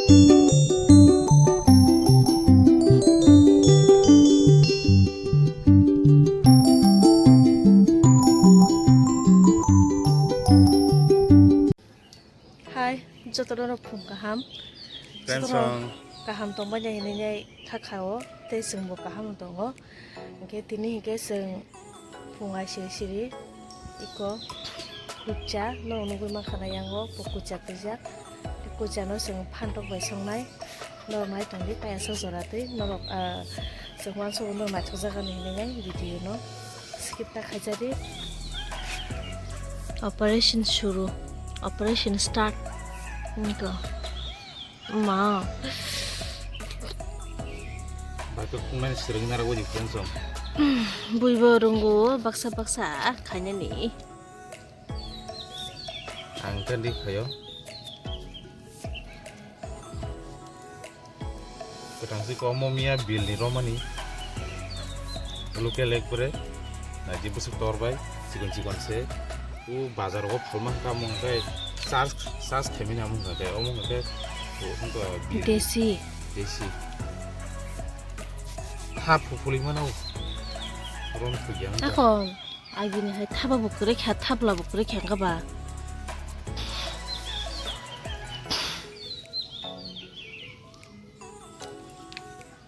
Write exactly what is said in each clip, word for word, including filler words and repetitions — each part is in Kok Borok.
Hai, jotono rok phung kaham. Friends Jotono song. Kaham tongmani hinwi nai kha kha o, tei chwngbo kaham tongo. Hinkhe tini hinkhe chwng phung ai siri siri iko kucha no nugwi mankha na yango bo kucha twijak. Kucha no chwng phantok bai songnai. Norok nai tongdi, kaya sa jora twi norok, ah, chwng uansukgo norok naithok jaga ni hinwi nai video no skip ta khaijadi. Operation shuru, operation start. Niko. Ma. Batok mani swrwng nara wadi friends song. Buibo rwngo baksa baksa khainani. Ang kandi khayo. Kwthang si komo miya bill ni romani. Local ekbare. Naji busuk tor bai. Chikon chikon se. U bazar o phulma kamo hwnkhe charge, charge khaimani amo hwnkhe. Omo hwnkhe. U hwnkhe bill. Desi. Desi. Ha phupuli mano. Rom phugya. Akon. Agini hai thapa bo kwrwi kha, thapla bo kwrwi kha wngkha ba.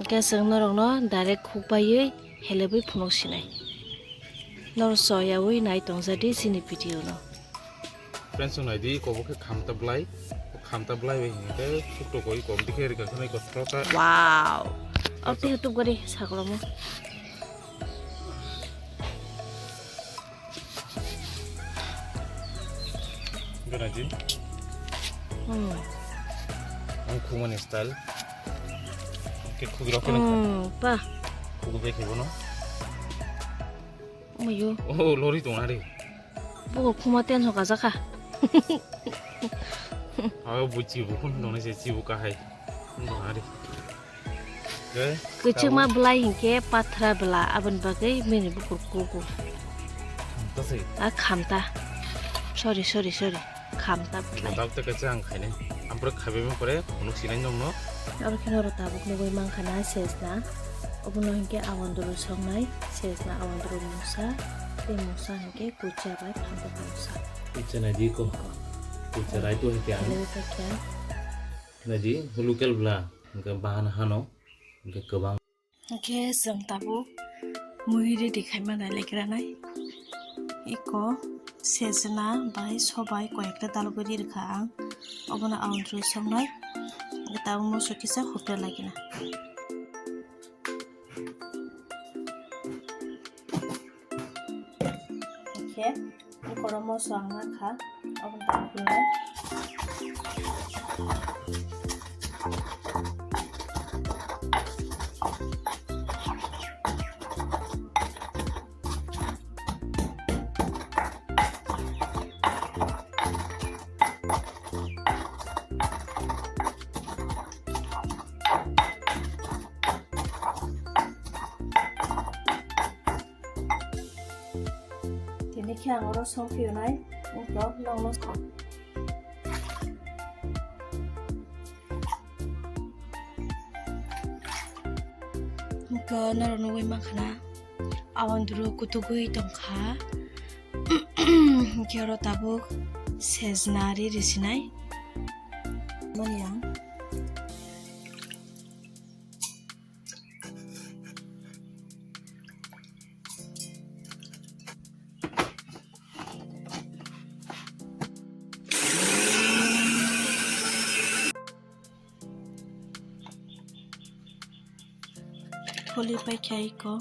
Hwnkhe chwng norokno direct khukbaiwi helebwi phunuk sinai. Norok choyaui nai tongjadi chini video no. Friends, chwng naidi, iko bo khe khamta bwlai. Khamta bwlai bai hinkhe thuktok oi kom dikhe rika khwnai kothro ta. Wow. Abtwi YouTube gari sakromo. Gana jin. Hmm. Ang khumani style. Ke khugi rokhe nang. Hmm, pa. Khugi bai khebo no. Muyu. Oh, lori tong ari. Bugo khuma ten hoka jakha. Ayo buchi bu khun dong se chi bu kahai. Ari. Kwchwngma bwlai hinkhe pathra bwla, aboni bagwi bini bukur kugo. Khamta se. A khamta. Sorry, sorry, sorry. Khamta bwlai. Khamta tei kaisa ang khainai. Ampore khaibai ma pore phunuk sinai nongno. Aro kheno oro tabuk nugwi mankha na sejna. Obono hinkhe awandru songnai, sejna awandru mungsa, tei mungsa hinkhe kuchia bai khamta mungsa. Kuchia nai di ko. Kuchia rai to hinkhe ang. Nugwi paikha. Nai di, local bwla. Hwnkhe bahan hano, hwnkhe kwbang. Hwnkhe chwng tabuk mui ready khaima nai lekranai. Iko sejna bai sobai koi ekta dalogwi ri rwkha ang. Obono awandru songnai. Hwnkhe tabuk moso kisa hupre lagina. Hwnkhe, goro moso ang nakha, aboni tak khulnai. Tini khe ang oro song phiyonai, wngkha nokno. Wngkha norok nugwi mankha na, awandru kutugwi tongkha. Hwnkhe oro tabuk sejna ri risinai. Mani ang. Kholi paikha iko.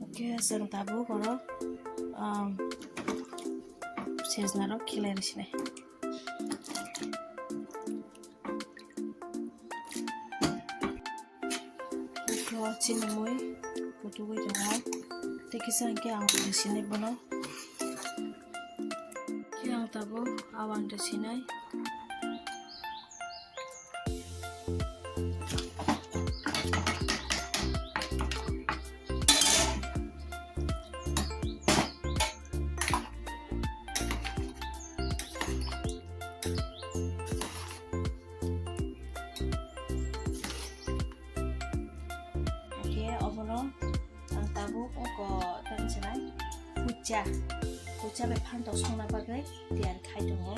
Hwnkhe chwng tabuk oro, um, sejna rok khilai rwsinai. Iko chini mui kutugwi tongo. Tei kisa hwnkhe ang rwsinai bono. Khe ang tabuk awang rwsinai. Cha, kucha bai phantok songna bagwi tiyar khai tongo.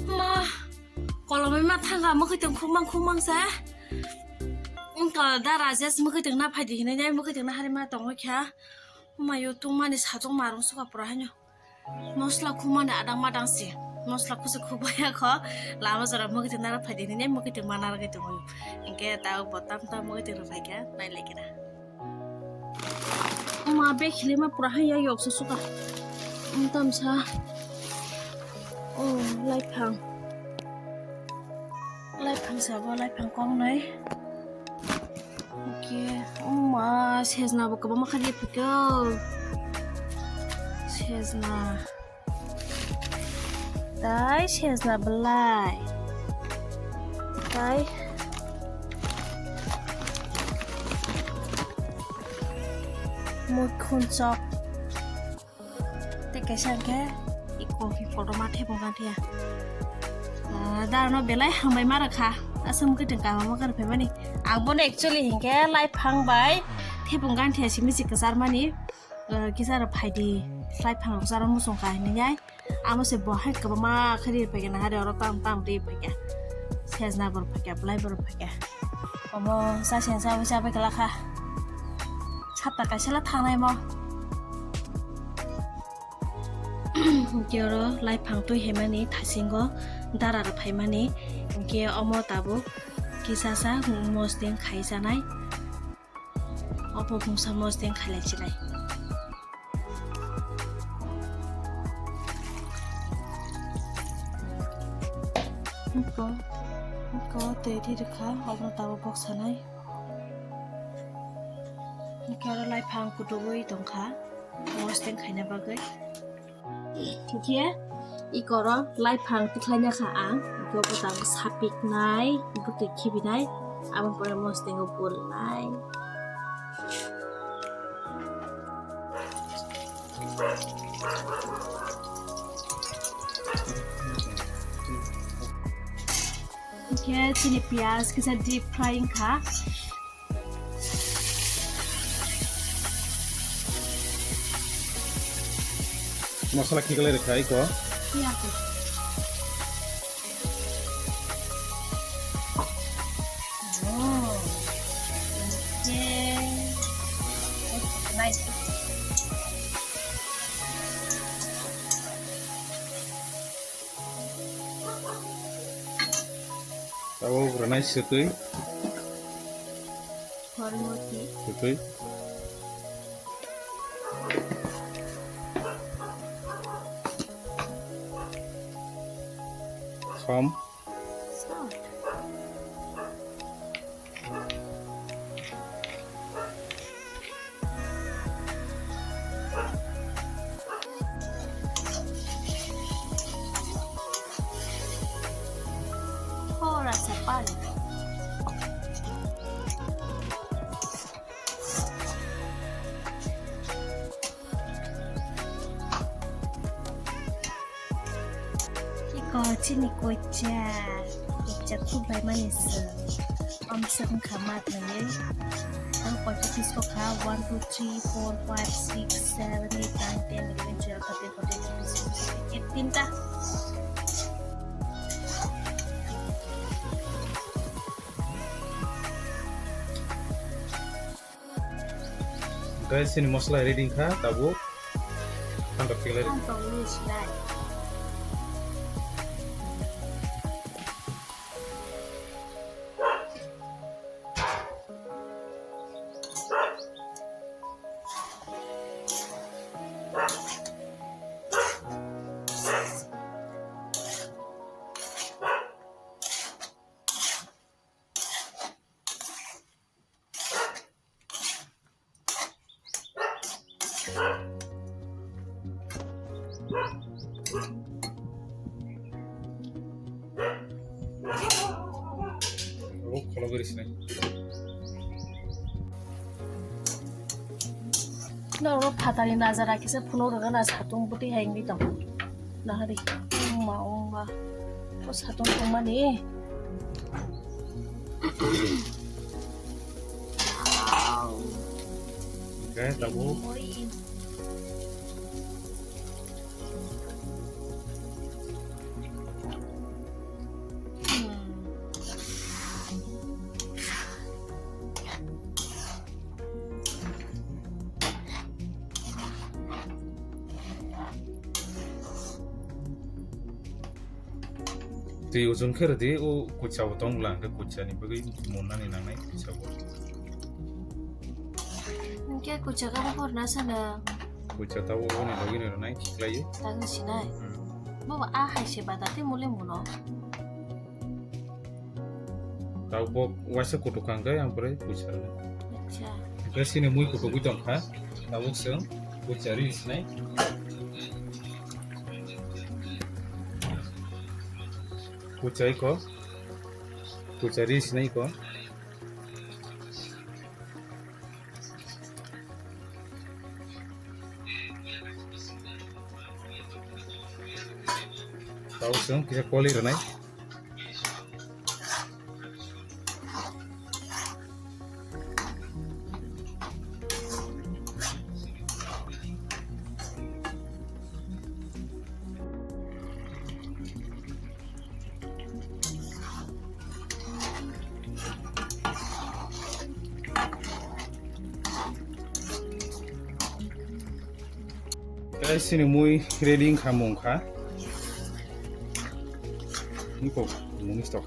Ma, kolomwi ma thanga mwkhwtwng khumang khumang sa. Wngkha da Rajesh mwkhwtwng na phaidi hinwi nai mwkhwtwng na hari ma tongwi kha. Mayo tungmani sajwk marung suka pura haino. Mosla khumani adang madang si. Mosla khusu khubaya kho. Lama jora mwkhwtwng nara phaidi hinwi nai mwkhwtwng ma narwgwi tongwi. Hinkhe ta bo tam tam mwkhwtwng rw phaikha nai laikha na. Ma bag khilima pura hai ya yok susuka. Tamsa. Oh, laiphang. Laiphang sabo, laiphang kongnai. Okay. Oh ma, sejna bo kwbangma kha di phikho. Sejna. Tai sejna belai. Tai muikhun chok. Tei kaisa hwnkhe iko hi kotorma thepung kanthiya. Ah, darano belai hambai ma rwkha. Aswk mwkhwtwng kama mwkhwtwng phaimani. Ang bono actually hinkhe laiphang bai thepung kanthiya simi se kwcharmani. Ah, kisa rw phaidi, laiphang rok charo muchung kha hinwi nai. Amo se bo hai kwbangma khe ri phaikha na hari oro tam tam ri phaikha. Sejna bo rw phaikha, belai bo rw phaikha. Omo chasing chawi chabai kala kha. Sapta kaisa la thangnai mo. Hinkhe oro laiphang twi hemani thasingo dara rw phaimani. Hinkhe omo tabuk kisa sa mosdeng khai chanai. Obo mungsa mosdeng khailai chinai. Iko, iko tei ri rwkha, obo tabuk bok sanai. Hwnkhe oro laiphang kutuui tongkha, mosdeng khaina bagwi. Hinkhe ikoro laiphang tikhlaina kha ang, hinkhe obo tabuk sapiknai, bwtwi khibinai, aboni pore mosdeng o bulnai. Hinkhe chini piyaj kisa deep fry wngkha. Masala khiklai rwkha iko. Iya ko. Oh. Okay. Nice. Tabuk rwnai swtwi. Hormoti. Swtwi. Som. Salt. Thora sa pani. Iko chini koicha, koicha khuk bai mani se. Amsa wngkha mat nai. Ang koicha piece ko kha one, two, three, four, five, six, seven, eight, nine, ten, eleven, twelve, thirteen, fourteen, fifteen, sixteen, seventeen, eighteen ta. Guys, ini masala ready kha, tabuk. Tangkap tinggal. Tangkap tinggal. Abo kholo gori sinai. Oro phatani najara kisa phunuk rwgana satung bwtwi hai wngwi tong. Nahari wngma wngma. O satung tongmani. Hwnkhe tabuk. Twi ujung khe rwdi, o kucha bo tong bwla, hwnkhe kucha ni bagwi monnani nangnai kucha bo. Hwnkhe kucha khe bo porna sana. Kucha ta o, o ni logi ni rwnai khiklai o. Tang sinai. Hmm. Bo ba a hai se bata te mole muno. Tabuk waisa kutuk kha hwnkhe ang pore kuchar le. Acha. Hwnkhe sini mui kutukgwi tongkha. Tabuk chwng kuchari sinai. Kuchai ko. Kuchari sinai ko. Tabuk chwng kisa koli rwnai. Guys, sini mui ready wngkha mung kha. Niko mung stock.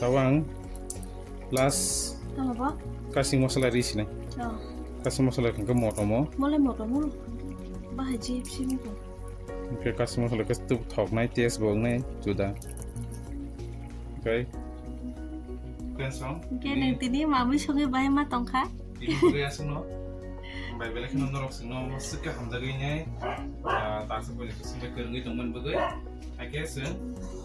Tawang last. Tamo bo? Kasing masala ri sinai. Oh. Kasing masala kangka motomo. Mole motomo. Bahai G F C ni ko. Hwnkhe kasing masala khe tuk thoknai, taste bo wngnai juda. Hwnkhe. Hwnkhe nwng tini mamwi songwi bai ma tongkha? Tini bwrwi aswkno. Bai belai kheno norok chwngno swkhe hamjagwi nai. Ah, taksa poisa kwchwng bai kwrwngwi tongmani bagwi. Hakhe chwng,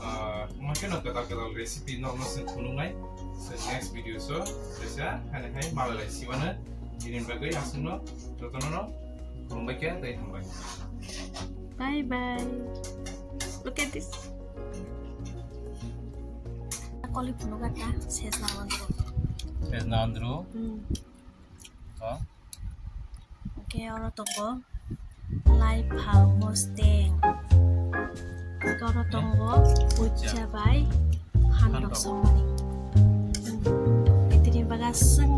ah, omo kheno kwtal kwtal recipe norokno chwng phunuknai. Chwng next video so kaisa haino hai malai lai simano. Tini bagwi aswkno jotono no. Khulumbai khe tei hambai. Bye bye. Look at this. Koli phunuk gata ses na andro. Ses na andro. Hmm. To. Oke, oro tongo. Lai phal mosteng. Oro tongo puja bai handok songmani. Hmm. Itini baga seng